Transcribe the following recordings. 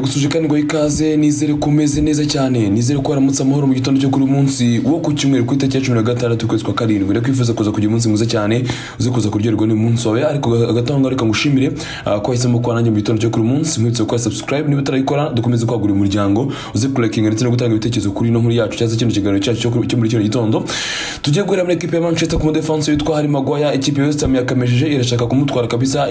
Ndagusuje kandi ngo ikaze. Nizere ko umeze neza cyane, nizere ko waramutse amahoro mu gitondo cyo kuri uyu munsi wo ku cyumweru, ku itariki ya 16 ukwezi kwa karindwi. Ndakwifuza kuza kugira umunsi mwiza cyane, uze kuza kuryoherwa n'uyu munsi wawe. Ariko hagati aho ngaho, reka ngushimire ko wahisemo kuba nanjye mu gitondo cyo kuri uyu munsi. Nkwibutse gukora subscribe niba utarayikora, dukomeze kwagura umuryango, uze kulikinga ndetse no gutanga ibitekerezo kuri ino nkuru yacu cyangwa se kino kiganiro cyacu cyo muri kino gitondo. Tugiye guhera muri ekipe ya Manchester ku mudefansi witwa Harry Maguire. Ikipe ya West Ham yakamejeje, irashaka kumutwara kabisa,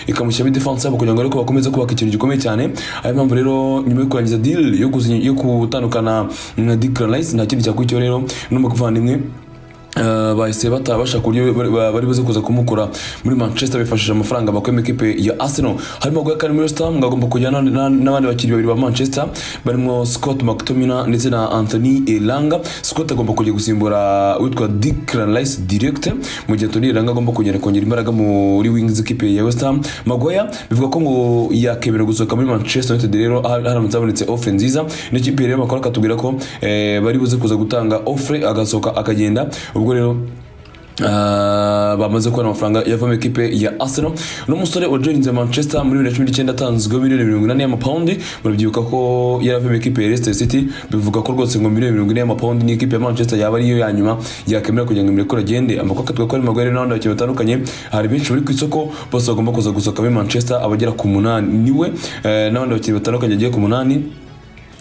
ikamushyira muri defense yabo kugira ngo ariko bakomeze kubaka ikintu gikomeye cyane. Ariyo mpamvu rero, nyuma yo kurangiza deal yo gutandukana na Declan Rice, nta kindi cyakurikiyeho rero n'umuvandimwe bahise bashaka uburyo bari buze kuza kumukura muri Manchester bifashishije amafaranga bakuye mu ikipe ya Arsenal. Harimo Maguire kandi muri West Ham ngo agomba kujyana n'abandi bakinnyi babiri ba Manchester barimo Scott McTominay ndetse na Anthony Elanga. Scott agomba kujya gusimbura witwa Declan Rice direct, mu gihe Anthony Elanga agomba kugenda kongera imbaraga muri wings ikipe ya West Ham. Maguire bivuga ko ngo yakemera gusohoka muri Manchester United rero haramutse habonetse offer nziza. N'ikipe rero makuru akatubwira ko bari buze kuza gutanga offer agasohoka akagenda. Ubwo rero bamaze kubona amafaranga yava mu ikipe ya Arsenal. Uno musore wajoininze Manchester muri 2019 atanzweho miliyoni 80 y'amapawundi. Murabyibuka ko yari avuye mu ikipe ya Leicester City. Bivuga ko rwose ngo miliyoni 40 y'amapawundi n'ikipe ya Manchester yaba ariyo ya nyuma yakemera kugira ngo imirekure agende. Amakuru akatubwira ko ari Maguire n'abandi bakinnyi batandukanye, hari benshi bari ku isoko, bose bagomba kuza gusohoka muri Manchester, abagera ku munani niwe n'abandi bakinnyi batandukanye bagiye ku munani.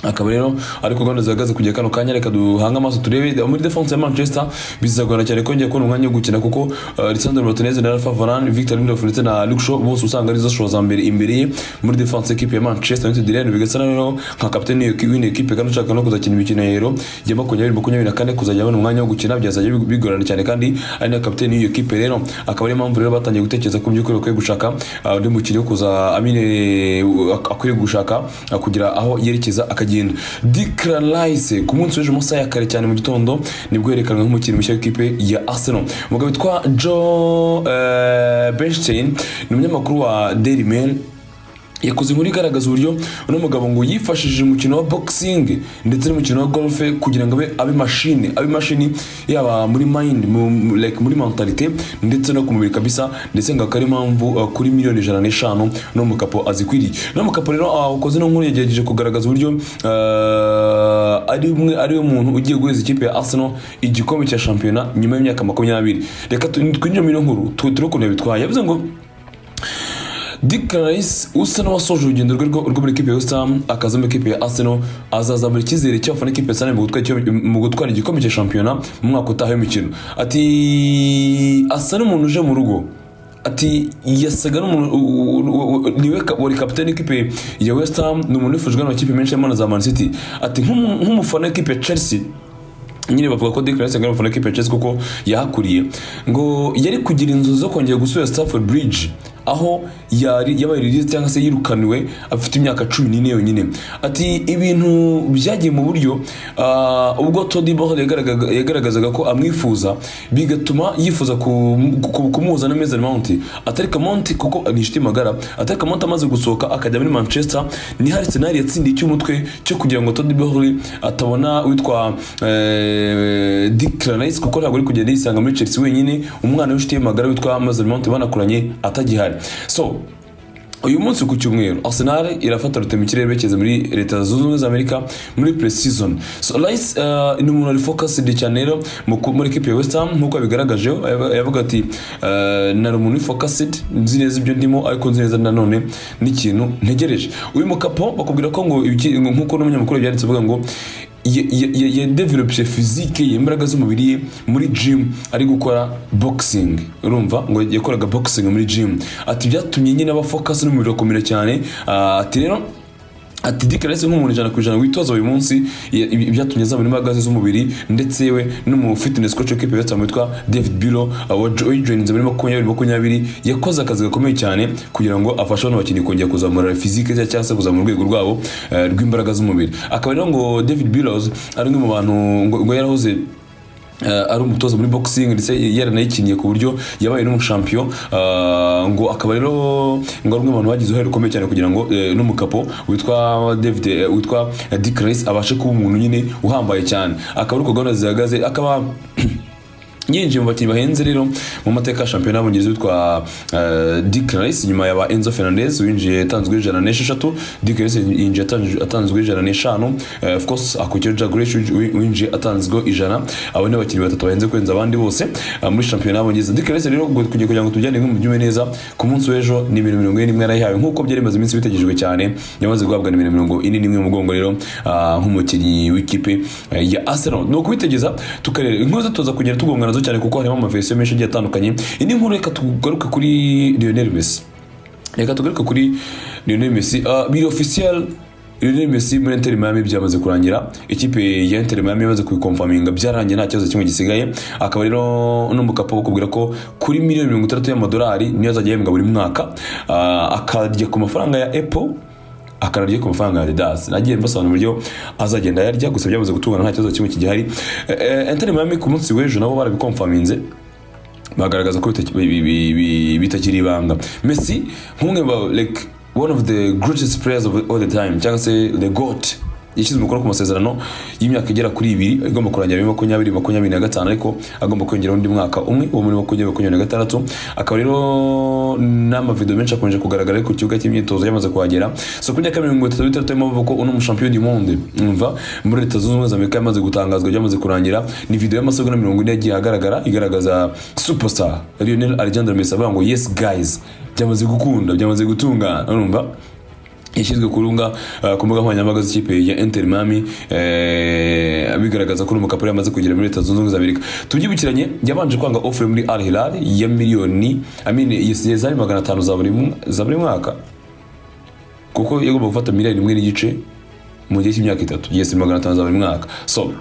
Akaba rero ariko gahunda zihagaze kujya kano kanya. Reka duhange amaso turebe. Muri defense ya Manchester bizagorana cyane kongera kubona umwanya wo gukina, kuko Lisandro Martinez na Rafa Varane, Victor Lindelof ndetse na Luke Shaw bose usanga arizo choix za mbere imbere ye muri defense équipe ya Manchester United. Rero bigasa naho nka kapiteni w'ino equipe kandi ushaka no kuzakina imikino ya Euro ya 2024, kuzajya abona umwanya wo gukina byazajya bigorana cyane kandi ari na kapiteni w'iyo equipe. Rero akaba ariyo mpamvu rero batangiye gutekereza ko by'ukuri bakwiye gushaka undi mukinnyi wo kuza amine akwiye gushaka kugira aho yerekeza akagenda. Declan Rice ku munsi w'ejo mu masaha ya kare cyane mu gitondo nibwo yerekanwe nk'umukinnyi mushya w'ikipe ya Arsenal. Umugabo witwa Joe Bernstein ni umunyamakuru wa Daily Mail, yakoze inkuru igaragaza uburyo uno mugabo ngo yifashishije umukino wa boxing ndetse n'umukino wa golf kugira ngo abe machine yaba muri mind, like muri mentalité ndetse no ku mubiri kabisa, ndetse ngo akaba ari impamvu kuri miliyoni 105 no mukapo azikwiriye. No mukapo rero ukoze no nkuru yagerageje kugaragaza uburyo ari umwe ari we muntu ugiye guheza ikipe ya Arsenal igikombe cya shampiyona nyuma y'imyaka 20. Reka twinjire muri ino nkuru turebe ukuntu yabitwaye. Yavuze ngo Declan Rice usa n'uwasoje urugendo rwe rwo muri ekipe ya West Ham akaza muri ekipe ya Arsenal, azazamura icyizere cy'abafana ekipe ya Arsenal mu gutwara igikombe cya shampiyona mu mwaka utaha w'imikino. Ati asa n'umuntu uje mu rugo. Ati yasaga n'umuntu niwe wari kapiteni w'ikipe ya West Ham, ni umuntu wifujwe n'amakipe menshi harimo na za Man City. Ati nk'umufana w'ikipe ya Chelsea nyine, bavuga ko Declan Rice ari umufana w'ikipe ya Chelsea kuko yahakuriye, ngo yari kugira inzozi zo kongera gusubira Stamford Bridge aho yari yabaye release cyangwa se yirukaniwe afite imyaka 14 yonyine. Ati ibintu byagiye mu buryo ubwo Todd Boehly yagaragazaga ko amwifuza, bigatuma yifuza kumuhuza na Mason Mount. Atarika Mount kuko ni inshuti magara. Atarika Mount amaze gusohoka akajya muri Manchester, ni Arsenal yatsindiye icy'umutwe cyo kugira ngo Todd Boehly atabona witwa Declan Rice, kuko ntabwo ari kugenda yisanga muri Chelsea wenyine, umwana w'inshuti ye magara witwa Mason Mount banakuranye atagihari. So uyu munsi ku cyumweru Arsenal irafata rutema ikirere berekeza muri Leta Zunze Ubumwe za Amerika muri pre-season. So Rice ni umuntu ari focused cyane rero muri equipe ya West Ham nkuko yabigaragaje. Yavuga ati nari umuntu uri focused, nzi neza ibyo ndimo, ariko nzi neza nanone n'ikintu ntegereje. Uyu mukapo bakubwira ko ngo nkuko n'umunyamakuru yabyanditse avuga ngo yadevelopye physique ye, imbaraga z'umubiri ye muri gym ari gukora boxing. Urumva ngo yakoraga boxing muri gym. Ati byatumye nyine aba focus n'umubiri urakomera cyane. Ati rero, ati Declan Rice nk'umuntu 100% witoza buri munsi, byatumye azamura imbaraga ze z'umubiri. Ndetse we n'umu fitness coach w'ikipe ya West Ham witwa David Billows wajoininze muri 2020 yakoze akazi gakomeye cyane kugira ngo afashe bano bakinnyi kongera kuzamura physique ze cyangwa se kuzamura urwego rwabo rw'imbaraga z'umubiri. Akaba rero ngo David Billows ari umwe mu bantu ngo yarahoze ari umutoza muri boxing, ndetse yaranayikiniye ku buryo yabaye n'umushampiyo. Ngo akaba rero ngo ari umwe mu bantu bagize uruhare rukomeye cyane kugira ngo n'umukapo witwa David witwa Declan Rice abashe kuba umuntu nyine uhambaye cyane. Akaba ari uko gahunda zihagaze. Akaba Yinjiye mu bakinnyi bahenze rero mu mateka ya shampiyona y'Abongereza witwa Declan Rice, nyuma ya ba Enzo Fernandez winjiye atanzwe 106. Declan Rice yinjiye atanzwe 105. Of course akurikiyeho Jack Grealish winjiye atanzwe 100. Abo ni abakinnyi batatu bahenze kurenza abandi bose muri shampiyona y'Abongereza. Declan Rice rero, ubwo kugira ngo tujyane mu byume neza, ku munsi w'ejo ni 41 million yarayihawe nk'uko byari bimaze iminsi bitegerejwe cyane. Yamaze guhabwa nimero 41 mu mugongo rero nk'umukinnyi w'ikipe ya Arsenal. Ni ukubitegeza tukareba inkuru zo tuza kugenda tugongana nazo cyane, kuko harimo amaversion menshi agiye atandukanye. Indi nkuru, reka tugaruke kuri Lionel Messi. Reka tugaruke kuri Lionel Messi. Biri official, Lionel Messi muri Inter Miami byamaze kurangira. Ikipe ya Inter Miami yamaze kubiconfirminga, byarangiye, nta kibazo kimwe gisigaye. Akaba rero n'umukapo wo kubwira ko kuri miliyoni 60 y'amadolari niyo azajya ahembwa buri mwaka, akarya ku mafaranga ya Apple, akanarya ku mafaranga ya Adidas. Nagiye mbasobanurira uburyo azagenda ayarya, gusa byamaze gutungana, nta kibazo kimwe kigihari. Inter Miami ku munsi w'ejo nabo barabiconfirminze, bagaragaza ko bitakiri ibanga. Messi nk'umwe like one of the greatest players of all the time, cyangwa se the GOAT, yashyize umukono ku masezerano y'imyaka igera kuri 2 igomba kurangira muri 2025, ariko agomba kwiyongeraho undi mwaka umwe wo muri 2026. Akaba rero n'amavideo menshi akomeje kugaragara ku kibuga cy'imyitozo yamaze kuhagera. So ku myaka 36 arimo avuga ko uno mushampion du monde, umva, muri Leta Zunze Ubumwe za Amerika yamaze gutangazwa, byamaze kurangira. Ni video y'amasegonda 40 yagiye ahagaragara igaragaza superstar Lionel Alejandro Messi avuga ngo "Yes guys, byamaze gukunda, byamaze gutungana." Urumva yashyizwe ku runga ku mbuga nkoranyambaga z'ikipe ya Inter Miami, bigaragaza ko umukapuro yamaze kugera muri Leta Zunze Ubumwe za Amerika. Tubyibukiranye, yabanje kwanga offer muri Al Hilal ya miliyoni, I mean, zari 500 za buri mwaka, kuko yagomba gufata miliyari 1.5 mu gihe cy'imyaka 3. Yes, 500 za buri mwaka. So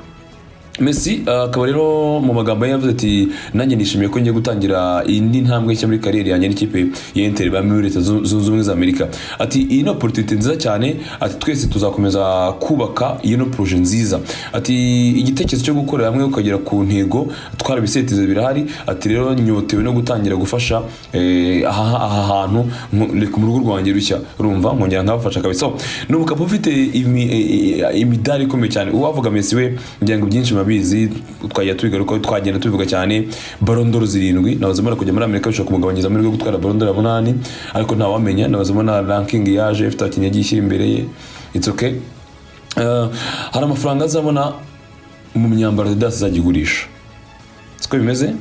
Messi akaba rero mu magambo ye yavuze ati: "Nanjye nishimiye ko ngiye gutangira indi ntambwe nshya muri carrière yanjye n'ikipe ya Inter Miami muri Leta Zunze Ubumwe za Amerika." Ati: "Iyi ni opportunity nziza cyane." Ati: "Twese tuzakomeza kubaka iyo no projet nziza." Ati: "Igitekerezo cyo gukorera hamwe ukagera ku ntego twarabisetize, birahari." Ati: "Rero nyotewe no gutangira gufasha aha hantu mu rugo rwanjye rushya, urumva nkongera nkabafasha kabisa." So, ni umugabo ufite imidari ikomeye cyane. Uwavuga Messi we, ngira ngo byinshi murabizi, twagiye tubigarukaho, twagenda tubivuga cyane. Ballon d'Or zirindwi. Nahoze mbona kujya muri Amerika bishobora kumugabanyiriza amahirwe yo gutwara Ballon d'Or ya munani, ariko ntawamenya. Nahoze mbona ranking yaje ifite abakinnyi yagiye ishyira imbere ye. It's okay. Hari amafaranga azabona mu myambaro Adidas izajya igurisha, siko bimeze?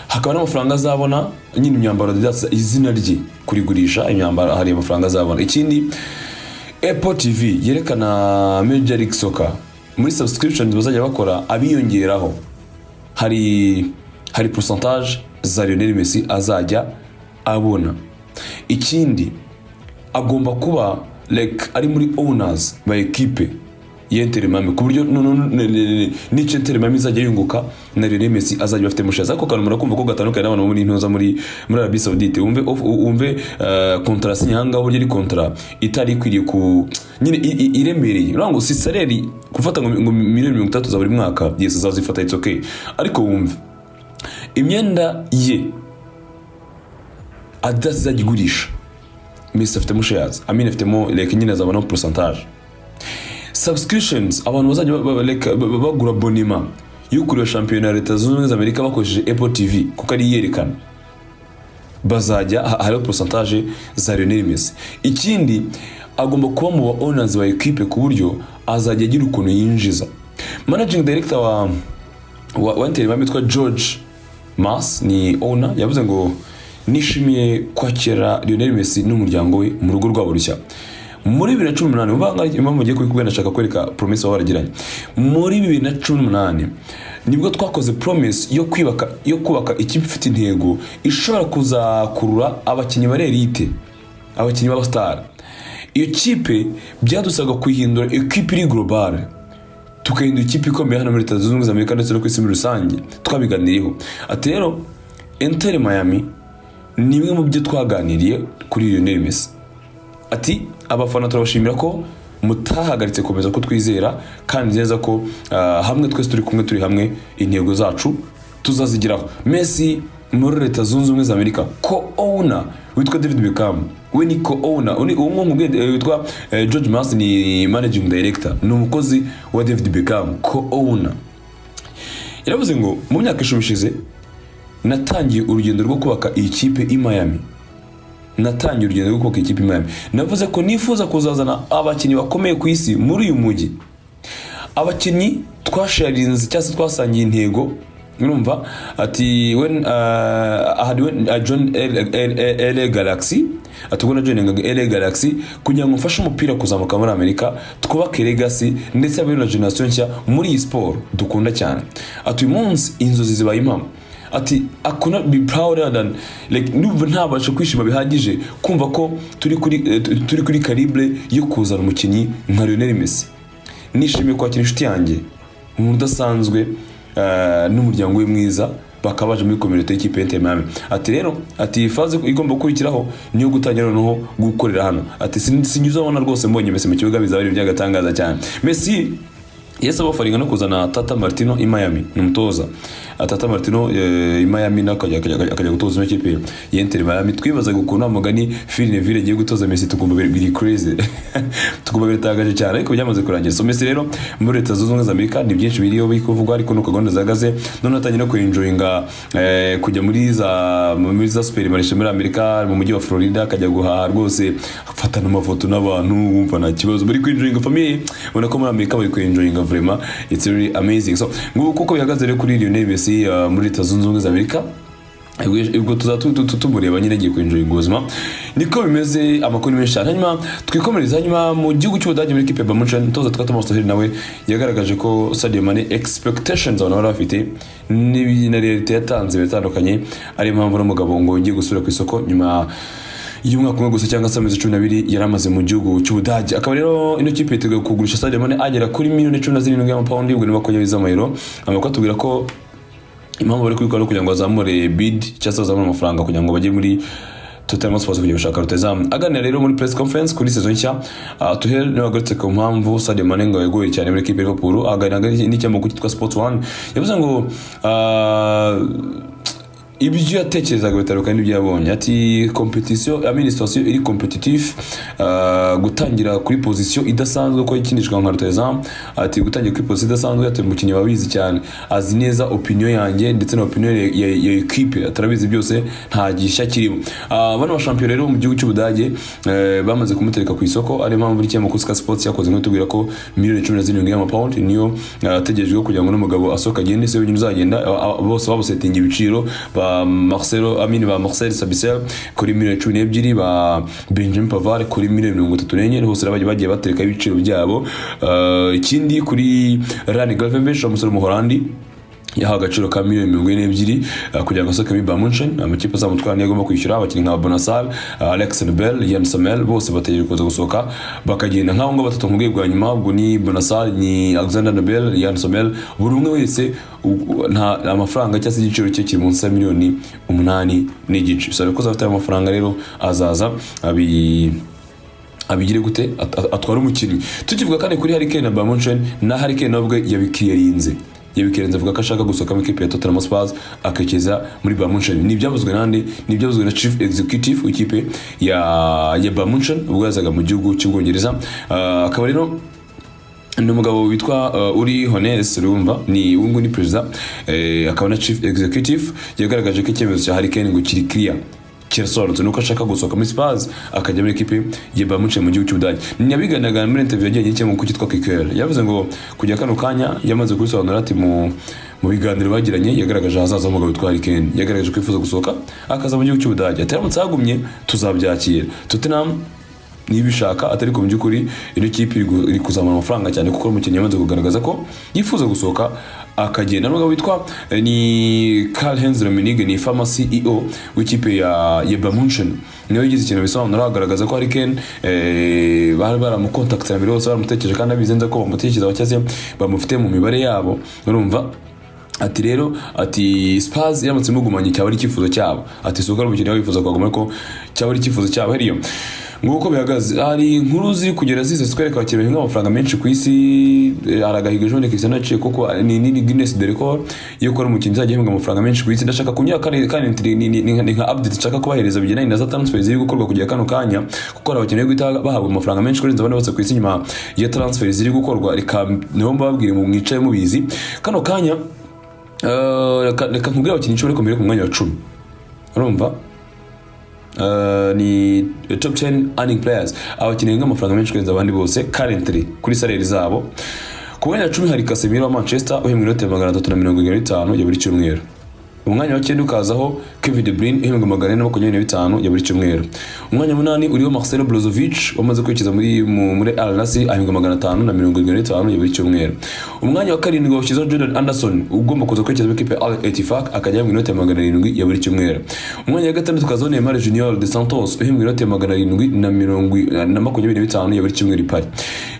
Hakaba n'amafaranga azabona nyine imyambaro Adidas, izina rye kurigurisha imyambaro, hari amafaranga azabona. Ikindi, Apple TV yerekana Major League Soccer, muri subscriptions bazajya bakora abiyongeraho, hari pourcentage za Lionel Messi azajya abona. Ikindi, agomba kuba like ari muri owners ba ekipe ya Inter Miami, ku buryo n'icyo Inter Miami izajya yunguka na Lionel Messi azajya afite shares. Ariko kantu murakumva ko gatandukanye n'abantu bo muri ntuza muri Arabie Saoudite. Wumve contrat asinye ahangaha, uburyo ari contrat itari ikwiriye ku nyine iremereye. Urumva ngo si salaire gufata ngo miliyoni 30 za buri mwaka. Yes, azazifata, it's okay, ariko wumve imyenda ye Adidas izajya igurisha, Messi afitemo shares, I mean afitemo like nyine azabona pourcentage. Subscriptions, abantu bazajya like, bagura abonnement yo kureba shampiyona ya Leta Zunze Ubumwe za Amerika bakoresheje Apple TV, kuko ari iyerekana, bazajya hariho pourcentage za Lionel Messi. Ikindi, agomba kuba mu ba owners ba equipe, ku buryo azajya agira ukuntu yinjiza. Managing director wa Inter Miami witwa George Mas, ni owner, yavuze ngo: "Nishimiye kwakira Lionel Messi n'umuryango we mu rugo rwabo rushya." Muri 2018, umva ngaho impamvu ngiye kubikubwira, ndashaka kwereka promise baba baragiranye. Muri 2018 nibwo twakoze promise yo kubaka ikipe ifite intego ishobora kuzakurura abakinnyi ba elite, abakinnyi b'abastar. Iyo kipe byadusaga kuyihindura ekipe iri global, tukahindura ikipe ikomeye hano muri Leta Zunze Ubumwe za Amerika ndetse no ku isi muri rusange. Twabiganiriyeho. Ati: "Rero Inter Miami ni imwe mu byo twaganiriye kuri Lionel Messi." Ati: "Abafana turabashimira ko mutahagaritse gukomeza kutwizera, kandi neza ko hamwe twese turi kumwe, turi hamwe, intego zacu tuzazigeraho." Messi muri Leta Zunze Ubumwe za Amerika, co owner witwa David Beckham, we ni co owner. Uwo nguwo witwa George Mas ni managing director, ni umukozi wa David Beckham, co owner. Yaravuze ngo mu myaka 10 ishize natangiye urugendo rwo kubaka iyi kipe i Miami. Natangiye urugendo rwo kubaka ikipe i Miami. Navuze ko nifuza kuzazana abakinnyi bakomeye ku isi muri uyu mujyi, abakinnyi twasharinze cyangwa se twasangiye intego. Urumva ati when I when I joined LA Galaxy, ati ubwo najoiningaga LA Galaxy kugira ngo mfashe umupira kuzamuka muri Amerika, twubake legacy ndetse habe na generation nshya muri iyi siporo dukunda cyane. Ati uyu munsi inzozi zibaye impamo. Ati I could not be prouder than, like, ndumva ntabasha kwishima bihagije kumva ko turi kuri calibre yo kuzana umukinnyi nka Lionel Messi. Nishimiye kwakira inshuti yanjye, umuntu udasanzwe, n'umuryango we mwiza, bakaba baje muri communauté y'ikipe ya Inter Miami. Ati rero, ati iyi phase igomba gukurikiraho niyo gutangira noneho gukorera hano. Ati sinjye uzabona rwose mbonye Messi mu kibuga, bizaba ari iby'agatangaza cyane. Messi yahise abafaringa no kuzana Tata Martino i Miami, ni umutoza Tata Martino i Miami, nawe akajya gutoza ino kipe ya Inter Miami. Twibazaga ukuntu wa mugani Phil Neville agiye gutoza Messi, tukumva biri crazy, tukumva biratangaje cyane, ariko byamaze kurangira. So Messi rero muri Leta Zunze Ubumwe za Amerika ni byinshi biriyo biri kuvugwa, ariko nuko gahunda zihagaze. None atangiye no kuenjoyinga kujya muri za supermarché muri Amerika, mu mujyi wa Florida, akajya guhaha rwose, afatana amafoto n'abantu, wumva nta kibazo, bari kwenjoyinga famille. Ubona ko muri Amerika bari kwenjoyinga, vraiment it's really amazing. So nguko kuko bihagaze rero kuri Lionel Messi muri Leta Zunze Ubumwe za Amerika. Ubwo tuzaba tumureba nyine agiye kwinjira ubuzima, niko bimeze. Amakuru ni menshi cyane, hanyuma twikomereza. Hanyuma mu gihugu cy'Ubudage, muri equipe ya Bayern Munchen, umutoza twa Thomas Tuchel nawe yagaragaje ko Sadio Mane, expectations abantu bari bafite na réalité yatanze bitandukanye, ari impamvu n'umugabo ngo yongeye gusubira ku isoko nyuma y'umwaka umwe gusa cyangwa se amezi 12 yari amaze mu gihugu cy'Ubudage. Akaba rero ino kipe yiteguye kugurisha Sadio Mane agera kuri miliyoni 17 y'amapawundi, ubwo ni 20 z'amayero. Amakuru atubwira ko impamvu bari kubikora ari ukugira ngo bazamure bid cyangwa se bazamure amafaranga kugira ngo bajye muri Tottenham Hotspur kujya gushaka rutahizamu. Aganira rero muri press conference kuri saison nshya, Tuchel niwe wagarutse ku mpamvu Sadio Mane ngo yagoye cyane muri equipe ya Liverpool. Aganira n'ikinyamakuru cyitwa Sports One, yavuze ngo ibyo yatekerezaga bitandukanye n'ibyo yabonye. Ati competition, I mean situation iri competitive, gutangira kuri position idasanzwe ko ikinishwa nka rutahizamu. Ati gutangira kuri position idasanzwe, ati umukinnyi wabizi cyane, azi neza opinion yanjye ndetse na opinion ya equipe, atarabizi byose, nta gishya kirimo. Bano bashampiyo rero mu gihugu cy'Ubudage bamaze kumutereka ku isoko, ari impamvu n'ikinyamakuru Sky Sports yakoze nk'itubwira ko miliyoni 17 y'amapawundi niyo ategerejwe kugira ngo n'umugabo asohoke agende. Se wenyine uzagenda, bose babusetinga ibiciro, ba Marcelo Amini, ba Marcel Sabitzer kuri miliyoni 12, ba Benjamin Pavard kuri miliyoni 34, hose bagiye batereka ibiciro byabo. Ikindi kuri Ryan Gravenberch, umusore w'Umuholandi, yahawe agaciro ka miliyoni 42 kugira ngo asohoke muri Bayern Munchen. Amakipe azamutwara niyo agomba kwishyura. Abakinnyi nka Bouna Sarr, Alex Nubel, Yann Sommer, bose bategereje kuza gusohoka bakagenda. Nk'abo ngabo batatu nkubwiye bwa nyuma, ubwo ni Bouna Sarr, ni Alexander Nubel, Yann Sommer, buri umwe wese nta amafaranga cyangwa se igiciro cye kiri munsi ya miliyoni 8.5. Bisaba ko azafite ayo mafaranga rero azaza abigire gute, atwara umukinnyi. Tukivuga kandi kuri Harry Kane na Bayern Munchen, na Harry Kane nabwo yabikirinze, avuga ko ashaka gusohoka mu ikipe ya Tottenham Hotspur akerekeza muri Bayern Munchen. Ni ibyavuzwe nande? Ni ibyavuzwe na chief executive w'ikipe ya Bayern Munchen ubwo yazaga mu gihugu cy'Ubwongereza. Akaba rero ni umugabo witwa Uli Hoeneß. Urumva ni uyu nguyu ni perezida, akaba na chief executive. Yagaragaje ko icyemezo cya Harry Kane ngo kiri clear, kirasobanutse, nuko ashaka gusohoka muri Spurs akajya muri ekipe ya Bayern Munchen mu gihugu cy'Ubudage. Yabiganiraga muri interview yagiranye n'ikinyamakuru cyitwa Kicker. Yavuze ngo kujya kano kanya yamaze kubisobanura. Ati mu biganiro bagiranye yagaragaje ahazaza h'umugabo witwa Harry Kane, yagaragaje ko yifuza gusohoka akaza mu gihugu cy'Ubudage. Ati aramutse ahagumye tuzabyakira, Tottenham niba ishaka. Atari ko mu by'ukuri ino kipe iri kuzamura amafaranga cyane, kuko umukinnyi yamaze kugaragaza ko yifuza gusohoka akagenda. N'umugabo witwa ni Karl Heinz Rummenigge, ni former CEO w'ikipe ya Bayern Munchen, niwe yagize ikintu bisobanura, agaragaza ko Harry Kane bari baramukontakitira mbere hose, baramutekereje kandi abizi neza ko bamutekereza cyangwa se bamufite mu mibare yabo. Urumva ati rero, ati Spurs iramutse imugumanye cyaba ari icyifuzo cyabo. Ati si uko ari umukinnyi wifuza kuhaguma, ariko cyaba ari icyifuzo cyabo. Hariyo nguko bihagaze. Hari inkuru ziri kugera ziza zitwereka abakinnyi bahembwa amafaranga menshi ku isi. Hari agahigo ejo bundi Cristiano yaciye, kuko ni Guinness de record yo kuba ari umukinnyi uzajya ahembwa amafaranga menshi ku isi. Ndashaka kunyura kandi ni nka update nshaka kubahereza bigendanye na za transfer ziri gukorwa kugera kano kanya, kuko hari abakinnyi bari guhita bahabwa amafaranga menshi kurenza abandi bose ku isi nyuma ya transfer ziri gukorwa. Reka niho mbabwire mu mwicaye mubizi kano kanya. Reka nkubwire abakinnyi 10 ariko mbere ku mwanya wa 10, urumva, ni top 10 earning players, abakinnyi nk'amafaranga menshi kurenza abandi bose currently kuri salary zabo. Ku mwanya wa 10 hari Casemiro wa Manchester, uhembwa inoti ya 375 ya buri cyumweru. Umwanya wa cyenda ukazaho Kevin De Bruyne, uhembwa 425 ya buri cyumweru. Umwanya wa munani uriho Marcelo Brozovic, wamaze kwerekeza muri Al Nassr, ahembwa 575 ya buri cyumweru. Umwanya wa karindwi washyizeho Jordan Henderson, ugomba kuza kwerekeza muri ikipe ya Al Ettifaq, akajya ahembwa inoti ya 700 ya buri cyumweru. Umwanya wa gatandatu ukazaho Neymar Junior de Santos, uhembwa inoti ya 725 ya buri cyumweru i Paris.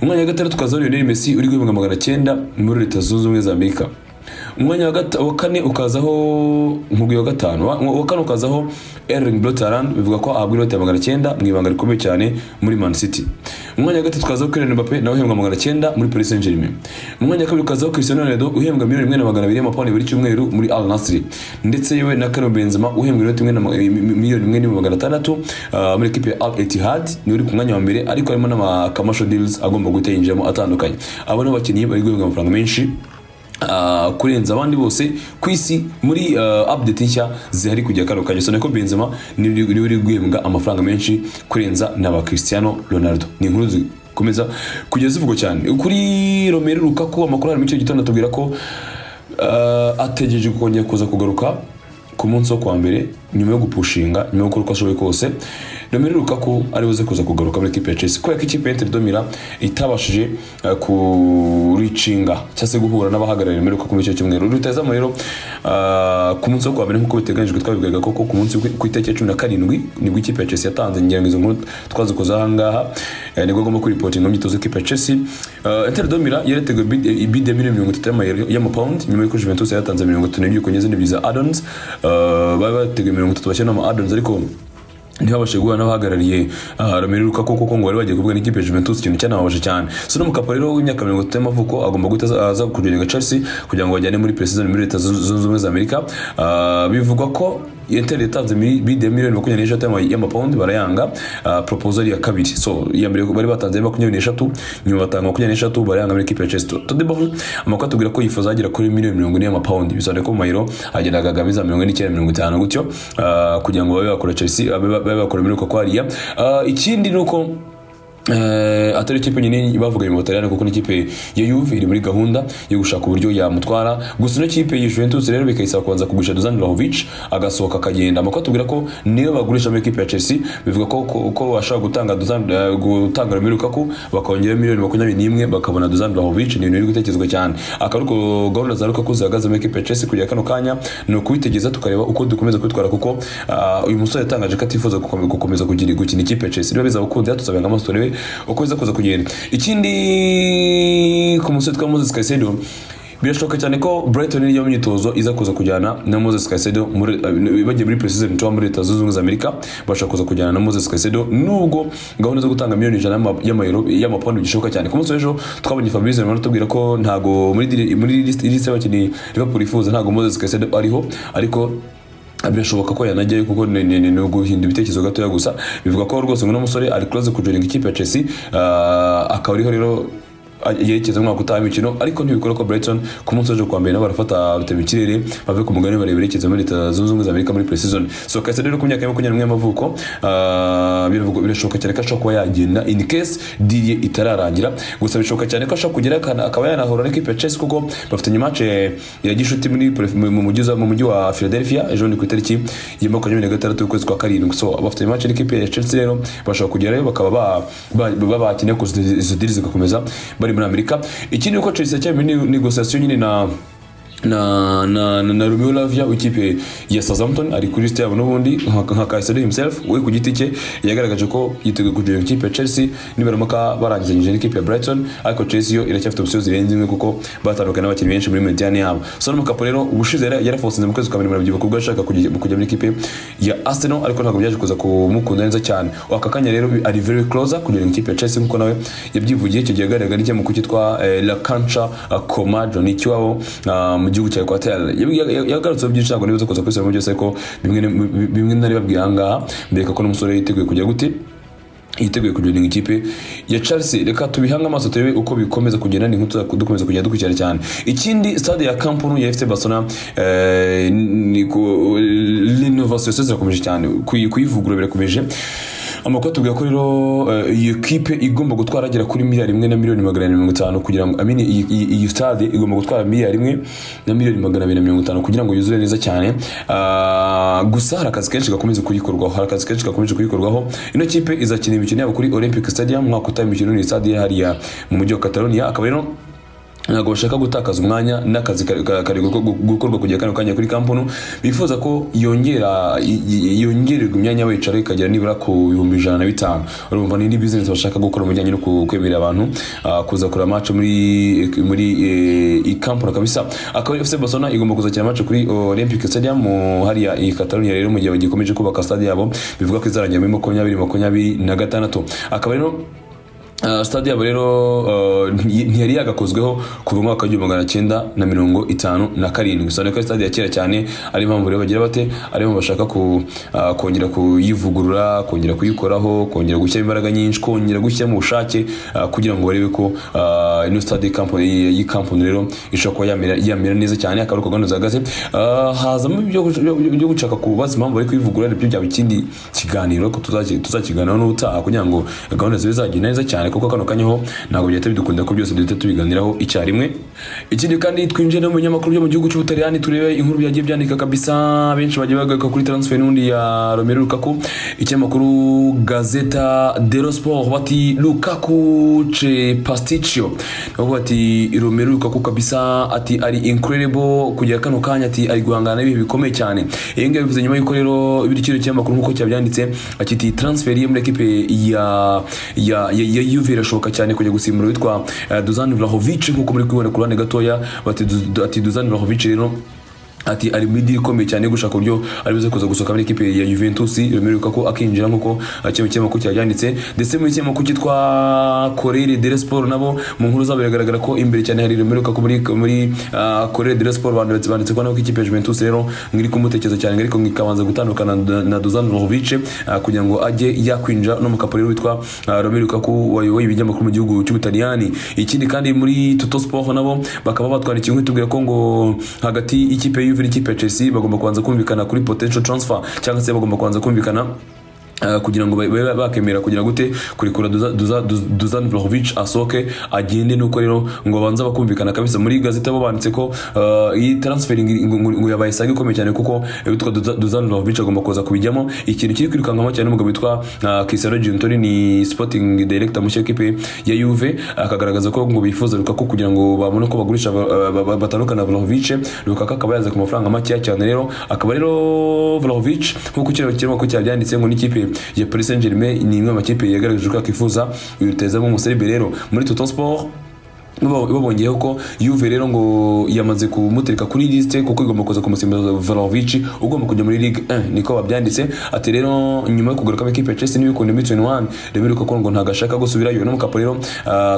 Umwanya wa gatandatu ukazaho Lionel Messi, uri guhembwa 900 muri Leta Zunze Ubumwe za Amerika. Umwanya wa kane ukazaho, nkubwiye wa gatanu, wa kane ukazaho Erling Braut Haaland, bivuga ko ahabwa inoti ya 900 mu ibanga rikomeye cyane muri Man City. Umwanya wa gatatu ukazaho Kylian Mbappe, nawe uhembwa 900 muri Paris Saint-Germain. Umwanya wa kabiri ukazaho Cristiano Ronaldo, uhembwa miliyoni 1 200 y'amapawundi buri cyumweru muri Al Nassr, ndetse yewe na Karim Benzema, uhembwa inoti imwe na ma- miliyoni 1 600 muri ekipe ya Al Ittihad, niwe uri ku mwanya wa mbere, ariko harimo n'ama commercial deals agomba guhita yinjiramo atandukanye. Abo nibo bakinnyi bari guhembwa amafaranga menshi kurenza abandi bose ku isi muri update nshya zihari kujya kano kanya. So nako Benzema niwe uri guhembwa amafaranga menshi kurenza n'aba Cristiano Ronaldo. Ni inkuru zikomeza kugeza zivugwa cyane kuri Romelu Lukaku. Amakuru ari muri icyo gitondo atubwira ko ategereje kongera kuza kugaruka ku munsi wo kuwa mbere, nyuma yo gupushinga, nyuma yo gukora uko ashoboye kose. Romelu Lukaku ari buze kuza kugaruka muri ekipe ya Chelsea, kubera ko ikipe ya Inter de Milan itabashije kuricinga cyangwa se guhura n'abahagarariye Romelu Lukaku muri icyo cyumweru. Rutahizamu rero, ku munsi wo kuwa mbere, nk'uko biteganyijwe, twabivugaga ko ku munsi ku itariki ya 17 nibwo ikipe ya Chelsea yatanze, ngira ngo izo nkuru twazikoze aha ngaha, nibwo agomba kuripotinga mu myitozo y'ikipe ya Chelsea. Inter de Milan yarateguye bid ya miliyoni 30 y'amayero, y'amapawundi, nyuma y'uko Juventus yatanze 32 kongeza izindi ebyiri za add-ons. Bari bateguye 30 bashyira n'ama add-ons, ariko ntibabashe guhura n'abahagarariye Romelu Lukaku, kuko ngo bari bagiye kuvuga n'ikipe ya Juventus, ikintu cyanababaje cyane. So no mukapo rero w'imyaka 30 y'amavuko agomba guhita aza kujoininga Chelsea kugira ngo bajyane muri pre-season muri Leta Zunze Ubumwe za Amerika. Bivugwa ko Inter yatanze bid ya miliyoni 23 y'amapawundi, barayanga. Proposal ya kabiri, so iya mbere bari batanze 23, nyuma batanga 23, barayanga muri ekipe ya Chelsea. Todd Boehly, amakuru atubwira ko yifuza agera kuri miliyoni 40 y'amapawundi, bisobanuye ko mu mayero agenda agagamiza 49, 50 gutyo, kugira ngo babe bakora Chelsea, babe bakora muri Lukaku hariya. Ikindi ni uko atari ikipe nyine bavuganye mu Butaliyani, kuko n'ikipe ya Juve iri muri gahunda yo gushaka uburyo yamutwara. Gusa ino kipe ya Juventus rero bikayisaba kubanza kugurisha Dusan Vlahovic, agasohoka akagenda. Amakuru atubwira ko niyo bagurisha muri ekipe ya Chelsea, bivuga ko bashobora gutanga Dusan, gutanga Romelu Lukaku, bakongera miliyoni 21, bakabona Dusan Vlahovic. Ni ibintu biri gutekerezwa cyane, akaba ariko gahunda za Lukaku zihagaze muri ekipe ya Chelsea kugera kano kanya. Ni ukubitegeza tukareba uko dukomeza kwitwara, kuko uyu musore yatangaje ko atifuza gukomeza gukina ikipe ya Chelsea. Niba bizabukundira, tuzabenga amaso turebe uko biza kuza kugenda. Ikindi, ku musore witwa Moses Caicedo, birashoboka cyane ko Brighton niyo myitozo iza kuza kujyana na Moses Caicedo muri bagiye muri pre-season tour muri Leta Zunze Ubumwe za Amerika. Bashobora kuza kujyana na Moses Caicedo, nubwo gahunda zo gutanga miliyoni 100 y'amayero, y'amapawundi bishoboka cyane. Ku munsi w'ejo twabonye Fabrizio Romano tubwira ko ntago muri list y'abakinnyi Liverpool ifuza ntago Moses Caicedo ariho, ariko birashoboka ko yanajyayo, kuko ni uguhinda ibitekerezo gatoya gusa. Bivuga ko rwose ngo uno musore ari close kujoininga ikipe ya Chelsea, akaba ariho rero yerekeza umwaka utaha imikino. Ariko ntibikora ko Brighton ku munsi w'ejo kuwa mbere nabo barafata rutemikirere, bave ku mugani barebe berekeza muri Leta Zunze Ubumwe za Amerika muri pre-season. So Caicedo rero, ku myaka ya 21 y'amavuko, birashoboka cyane ko ashobora kuba yagenda in case deal ye itararangira. Gusa bishoboka cyane ko ashobora kugera akaba yanahura n'ikipe ya Chelsea, kuko bafitanye match ya gishuti muri mu mujyi wa Philadelphia ejo ni ku itariki ya 26 y'ukwezi kwa karindwi. So bafitanye match n'ikipe ya Chelsea rero, bashobora kugerayo bakaba babakeneye ko izo deal zigakomeza bari muri Amerika. Ikindi, uko Chelsea cyari muri négociation nyine na Romeo Lavia w'ikipe ya Southampton, ari kuri list yabo n'ubundi nka Caicedo himself. We ku giti cye yagaragaje ko yiteguye kujoina ikipe ya Chelsea nibaramuka barangizanyije n'ikipe ya Brighton, ariko Chelsea yo iracyafite option zirenze imwe, kuko batandukanye n'abakinnyi benshi muri médiane yabo. So no Mukapo rero, ubushize yarafosinze mu kwezi kwa mbere, murabyibuka, ubwo yashaka kujya muri ikipe ya Arsenal, ariko ntabwo byaje kuza kumukunda neza cyane. Aka kanya rero ari very closer kujoina ikipe ya Chelsea, nkuko nawe yabyivugiye icyo gihe agaragara n'ikinyamakuru cyitwa La Cancha Comaggio, ni ikiwabo mu gihugu cya Equateur. Yagarutseho byinshi, ntabwo nibuze kuza kubisubiramo byose, ariko bimwe bimwe nari babwiye aha ngaha, mbereka ko n'umusore yiteguye kujya gute Yiteguye kujoininga ikipe ya Chelsea. Reka tubihange amaso turebe uko bikomeza kugenda. Ni nk'uko dukomeza kugenda dukurikirana cyane. Ikindi, stade ya Camp Nou ya FC Barcelona, ni ku rénovation zirakomeje cyane, kuyivugurura birakomeje. Amakuru atubwira ko rero iyi kipe igomba gutwara agera kuri 1,450 miliyoni kugira ngo, I mean, iyi stade igomba gutwara 1,250 miliyoni kugira ngo yuzure neza cyane. Gusa hari akazi kenshi gakomeza kuyikorwaho, hari akazi kenshi gakomeje kuyikorwaho. Ino kipe izakina imikino yabo kuri Olympic Stadium umwaka utaha. Imikino ni stade hariya mu mujyi wa Catalonia. Akaba rero ntabwo bashaka gutakaza umwanya n'akazi kari gukorwa kugera kano kanya kuri Camp Nou. Bifuza ko yongera yongererwa imyanya y'abicara ikagera nibura ku 105,000. Urumva ni indi business bashaka gukora mu bijyanye no kwemerera abantu kuza kureba match muri Camp Nou kabisa. Akaba ari FC Barcelona igomba kuzakina match kuri Olympic Stadium mu hariya i Catalonia rero, mu gihe bagikomeje kubaka stade yabo bivuga ko izarangira muri 2026. Akaba rero stade yabo rero ntiyari yagakozweho kuva mu mwaka wa 1957. Bisobanuye ko ari stade ya kera cyane, ari impamvu rero bagira bate, ari impamvu bashaka kongera kuyivugurura, kongera kuyikoraho, kongera gushyiramo imbaraga nyinshi, kongera gushyiramo ubushake, kugira ngo barebe ko ino stade y'i Camp Nou rero ishobora kuba yamera neza cyane. Akaba ari uko gahunda zihagaze. Hazamo ibyo gushaka kubaza impamvu bari kuyivugurura, nibyo byaba ikindi kiganiro ko tuzakiganiraho n'ubutaha kugira ngo gahunda zibe zagenda neza cyane, kuko kano kanya ho ntabwo byahita bidukunda ko byose duhita tubiganiraho icyarimwe. Ikindi kandi, twinjiye no mu binyamakuru byo mu gihugu cy'Ubutaliyani, turebe inkuru byagiye byandika kabisa. Benshi bagiye bagaruka kuri transfer n'undi ya Romelu Lukaku. Ikinyamakuru Gazzetta dello Sport bati "Lukaku c'è pasticcio". Bavuga ati Romelu Lukaku kabisa ati ari incredible kugera kano kanya, ati ari guhangana n'ibihe bikomeye cyane. Iyi ngiyi bivuze nyuma y'uko rero ibiri kinyamakuru nk'uko cyabyanditse ati transfer ye muri ekipe ya Juve irashoboka cyane, kujya gusimbura witwa Dusan Vlahovic, nk'uko muri kubibona ku ruhande gatoya. Bati ati Dusan Vlahovic rero ati ari muri deal ikomeye cyane yo gushaka uburyo ari buze kuza gusohoka muri ekipe ya Juventus, Romelu Lukaku akinjira, nk'uko kino kinyamakuru cyabyanditse. Ndetse muri kinyamakuru cyitwa Corriere dello Sport nabo mu nkuru zabo biragaragara ko imbere cyane hari Romelu Lukaku. Muri Corriere dello Sport banditse ko nako ikipe ya Juventus rero ngo iri kumutekereza cyane, ariko ngo ikabanza gutandukana na Dusan Vlahovic kugira ngo ajye yakwinjira no mu kapo rero witwa Romelu Lukaku wayoboye ibinyamakuru mu gihugu cy'Ubutaliyani. Ikindi kandi, muri Tuttosport nabo bakaba batwandikiye inkuru itubwira ko ngo hagati y'ikipe ya Juve n'ikipe ya Chelsea bagomba kubanza kumvikana kuri potential transfer, cyangwa se bagomba kubanza kumvikana kugira ngo babe bakemera kugira gute kurekura Dusan Vlahovic asohoke agende. Nuko rero ngo banza bakumvikana kabisa. Muri Gazzetta bo banditse ko iyi transfer ngo yabaye saga ikomeye cyane, kuko witwa Dusan Vlahovic agomba kuza kubijyamo. Ikintu kiri kwirukankamo cyane n'umugabo witwa Cristiano Giuntoli, ni sporting director mushya w'ikipe ya Juve, akagaragaza ko ngo bifuza Lukaku kugira ngo babone uko bagurisha batandukana na Vlahovic, Lukaku akaba yaza ku mafaranga makeya cyane. Rero akaba rero Vlahovic, nk'uko kino kirimo ko cyabyanditse, ngo n'ikipe ya Paris Saint-Germain ni imwe mu makipe yagaragaje ko yakifuza uyu rutahizamu w'Umuserbe. Rero muri Tuttosport babongeyeho ko Juve rero ngo yamaze kumutereka kuri liste, kuko igomba kuza kumusimbuza Vlahovic ugomba kujya muri Ligue 1, niko babyanditse. Ati rero nyuma yo kugaruka mu ikipe ya Chelsea n'ibikunde muri 21, Romelu Lukaku ngo ntabwo ashaka gusubirayo no mu kapo. Rero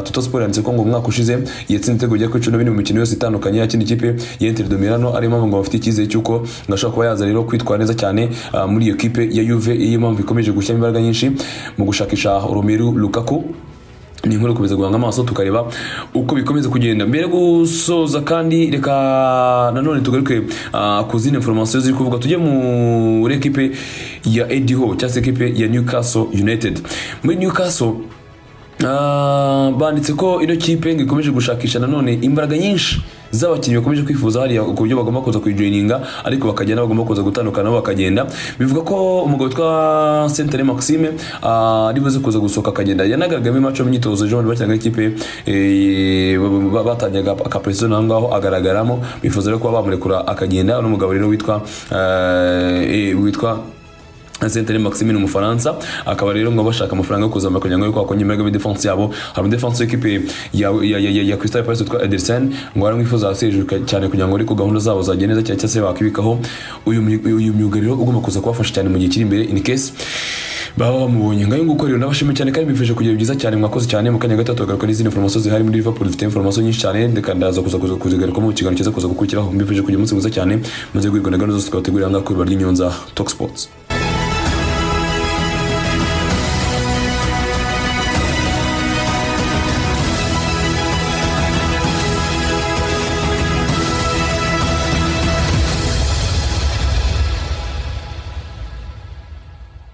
Tuttosport yanditse ko ngo umwaka ushize yatsinze ibitego bigera kuri 14 mu mikino yose itandukanye yakina ikipe ya Inter de Milano, ariyo mpamvu ngo bafite icyizere cy'uko ngo ashobora kuba yaza rero kwitwara neza cyane muri iyo kipe ya Juve. Iyo mpamvu ikomeje gushyiramo imbaraga nyinshi mu gushakisha Romelu Lukaku. Ni inkuru gukomeza guhanga amaso tukareba uko bikomeza kugenda. Mbere yo gusoza kandi, reka nanone tugaruke ku zindi information ziri kuvuga. Tujye muri ekipe ya Eddie Howe, cyangwa se ekipe ya Newcastle United. Muri Newcastle banditse ko ino kipe ngo ikomeje gushakisha nanone imbaraga nyinshi z'abakinnyi bakomeje kwifuza hariya, ku buryo bagomba kuza kuyijoininga, ariko bakagenda bagomba kuza gutandukana nabo bakagenda. Bivuga ko umugabo witwa Saint Maxime ari buze kuza gusohoka akagenda. Yanagaragayemo match mu myitozo ejo bundi bakinaga ikipe, batangiye aka pre-season aho ngaho agaragaramo. Bifuza rero kuba bamurekura akagenda. Uno mugabo rero witwa Saint Maxime ni Umufaransa, akaba rero ngo bashaka amafaranga yo kuzamura kugira ngo yuko bakongera imbaraga muri defense yabo. Hari umudefanse w'ikipe ya Crystal Palace witwa Ederson ngo baramwifuza hasi hejuru cyane, kugira ngo ariko gahunda zabo zagende neza cyane, cyangwa se bakibikaho uyu myugariro ugomba kuza kubafasha cyane mu gihe kiri imbere, in case baba bamubonye. Ngayo nguko rero, ndabashimiye cyane kandi mbifuje kugira byiza cyane. Mwakoze cyane. Mu kanya gato tugaruka n'izindi information zihari muri Liverpool. Dufite information nyinshi cyane, ndeka ndaza kuza kuzigarukamo mu kiganiro cyiza kuza gukurikiraho. Mbifuje kugira umunsi mwiza cyane, maze guhirwa na gahunda zose twabategurira aha ngaha kuri Ry'inyonza Talk Sports.